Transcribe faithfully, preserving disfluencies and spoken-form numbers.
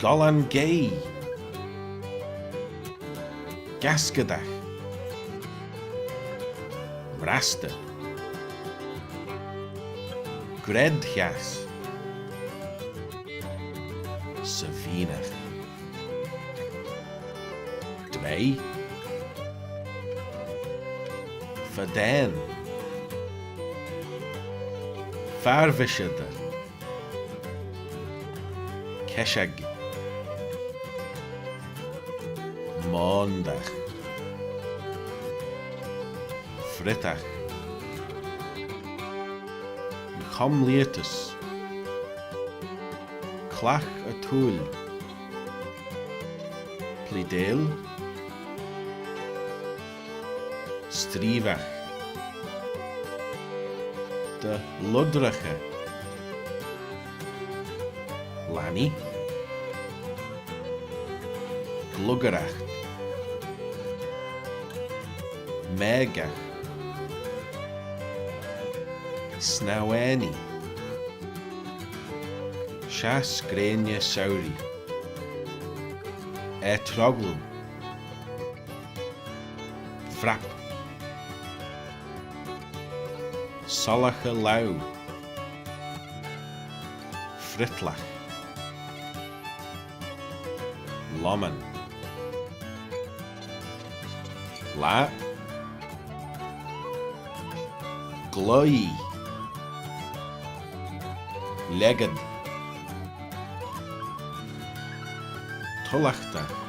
Dollan geay. Gaskadagh. Mrastey. Gred ghass. Saveenagh. Dreih. Fadane. Farvishadey. Keshag. Moandagh. Frittagh. Comleaitys. Clagh y Thooill. Pleadeil. Streevagh. Dy ludraghey. Lannee. Glugaraght. Maagagh. Snaue-annee. Shass greiney souree. Er troggal. Frap. Sollaghey laue. Frittlagh. Lomman. Laa. Gloie. Lhiegad. Tullaghtagh.